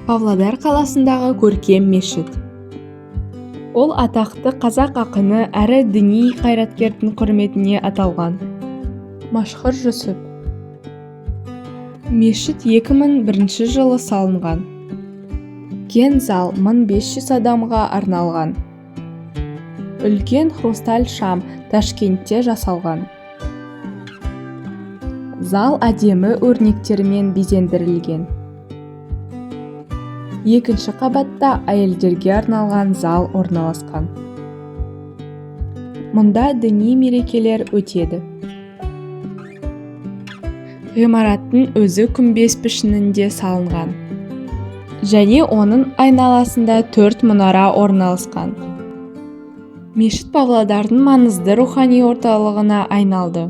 Павлодар қаласындағы көркем мешіт. Ол атақты қазақ ақыны әрі діни қайраткердің құрметіне аталған. Машһүр Жүсіп. Мешіт 2001 жылы салынған. Кең зал 1500 адамға арналған. Үлкен хрусталь шам Ташкентте жасалған. Зал әдемі өрнектермен безендірілген. Екінші қабатта әйелдерге арналған зал орналасқан. Мұнда діни мерекелер өтеді. Ғимараттың өзі күмбез пішінінде салынған және оның айналасында төрт мұнара орналасқан. Мешіт Павлодардың маңызды рухани орталығына айналды.